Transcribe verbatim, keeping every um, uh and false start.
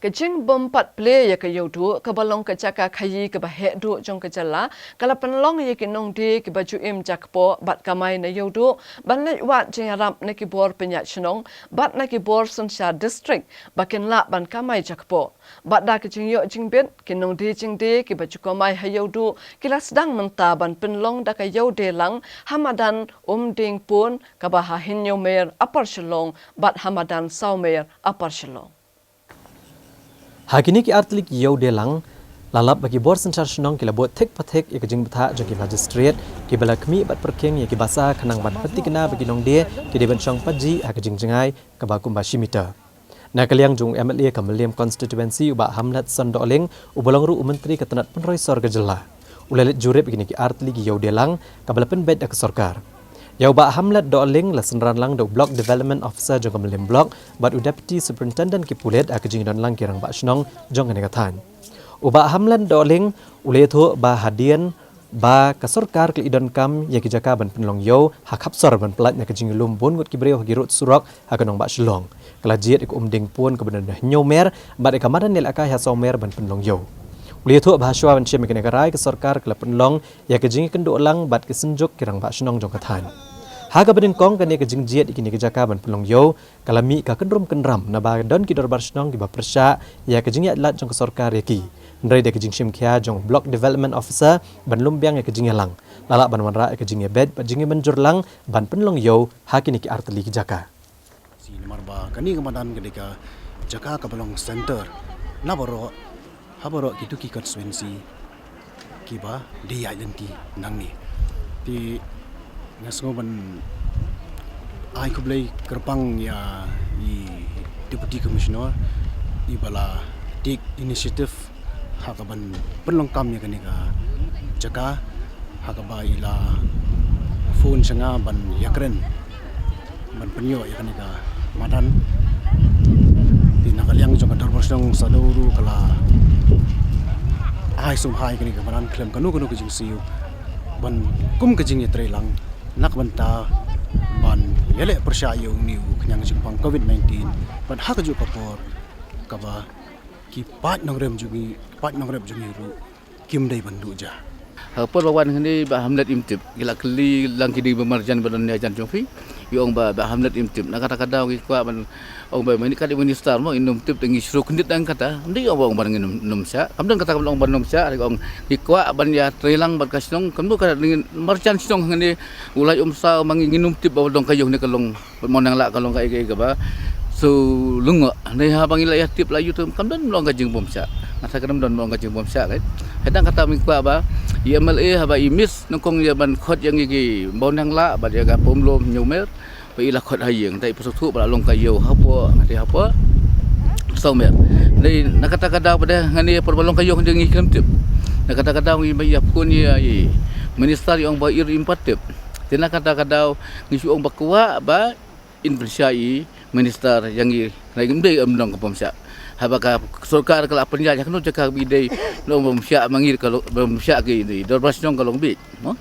Ka jingbym pat plie ïa ka Ïewduh kaba long ka jaka khaïi kaba heh duh jong ka jylla ka la pynlong ïa ki nongdie kiba ju im jakpoh bad kamai na Ïewduh ban leit wad jingïarap na ki bor pynïaid shnong bad na ki bor synshar district ba kin lah ban kamai jakpoh. Bad da ka jingïoh jingbit, ki nongdie jingdie kiba ju kamai ha Ïewduh ki la sdang mynta ban pynlong da ka Ïewdielang ha madan Umdingpun kaba ha Hynñiewmer, Upper Shillong bad ha madan Sawmer, Upper Shillong. Ha kine ki artylli ki Ïewdielang, la lap ba ki bor synshar shnong ki la bud thik pathik ïa ka jingbthah jong ki magistrate kiba la khmih bad pyrkhing ïa ki basa khnang ban pynthikna ba ki nongdie ki dei ban shong patjih ha ka jingjngai kaba kumba shi meter. Na ka liang jong u M L A ka Mylliem constituency u Bah Hamletson Dohling uba long ruh u Myntri ka tnat pynroi sor ka jylla, u la leit jurip ïa kine ki artylli ki Ïewdielang kaba la pynbeit da ka sorkar. Ïa u Bah Hamlet Dohling la synran lang da u Block Development Officer jong ka Mylliem Block bad u Deputy Superintendent ki pulit ha ka jingdon lang ki rangbah shnong jong kane ka thaiñ. U Bah Hamlet Dohling u la ïathuh ba hadien ba ka sorkar ka la i donkam ïa ki jaka ban pynlong ïew ha Khapsor ban pyllait na ka jinglum bun ngut ki briew ha ki rud surok ha ka nongbah Shillong, ka la jied ïa ka Umdingpun kaba don ha Hynñiewmer bad ïa ka madan ïalehkai ha Sawmer ban pynlong ïew. U la ïathuh ba hashwa ban shim ïa kane ka rai ka sorkar ka la pynlong ïa ka jingïakynduh lang bad ki synjuk ki rangbah shnong jong ka thaiñ. Ha kaba nyngkong, kane ka jingjied ïa kine ki jaka ban pynlong ïew ka la mih ka kynrum kynram naba don ki dorbar shnong kiba pyrshah ïa ka jingïaid lad jong ka sorkar ïa ki. Hynrei da ka jingshim khia jong u Block Development Officer ban lum biang ïa ka jingïalang, la lah ban wanrah ïa ka jingïabeit bad jingïamynjur lang ban pynlong ïew ha kine ki artylli ki jaka. Shi namar ba kane ka madan ka dei ka jaka kaba long center na baroh, ha baroh kito ki constituency kiba dei ïaid lynti nangne. Te nga sngew ban ai khublei kyrpang ïa i Deputy Commissioner iba la take initiative ha kaban pynlong kam ïa kane ka jaka, ha kaba i la phone sha nga ban ïakren ban pynïoh ïa kane ka madan. Te na ka liang jong ka dorbar shnong Sadoo ruh ka la ai sngewbha ïa kane ka madan khlem kano kano ka jingsiew ban kum ka jingïatreilang na ka bynta ban ïaleh pyrshah ïa une u khñiang jingpang covid nineteen bad ha kajuh ka por kaba ki paid nongrep jong ngi, paid nongrep jong ngi ruh kim dei ban duh ja. Ha ka por ba wan hangne Bah Hamlet im tip, ngi la kylli lang kine ba marjan ba don ïa jan jong phi. Ngi ong ba Bah Hamlet im tip, na kata ka daw ngi kwah ban ong ba mynta ka dei minister mo, in ym tip, te ngi shu kyndit dang kata. Ym dei ong ba ong ba ngin ym, ym shah. Kam don kata ka ba ong ba ym shah, ngi ong ngi kwah ban ïatreilang bad ka shnong, kam don ka dei marjan shnong hangne u Laitumsaw ma ngi, ngin ym tip ba don ka ïew ne ka long. Bad mon nang lah ka long kaei kaei kaba shu lyngngoh. Hynrei haba ngi la ïa tip la ïoh te kam don long ka jingbymshah. Nga sa kynmaw don long ka jingbymshah, kan. Hynrei kata ngi kwah ba i M L A haba i miss nyngkong ïa ban khot ïa ngi ki Mawnianglah bad ïa ka Pumlum Hynñiewmer ba i la khot ha ïing, te i pyrshah ba la long ka ïew hapoh, te hapoh Sawmer. Hynrei na kata ka daw ba dei hangne por ba long ka ïew hangne ngi khlem tip. Na kata ka daw ngi ba ïa phone ïa i minister, i ong ba i ruh im pat tip. Te na kata ka daw ngi shu ong ba kwah ba in pynshah i minister ïa ngi, hynrei kim dei, ym don ka bymshah. Haba ka sorkar ka la pynïaid ha kano jaka ba i dei, long bymshah ma ngi, ka long bymshah ki dei. Dorbar shnong ka long bieit, mo?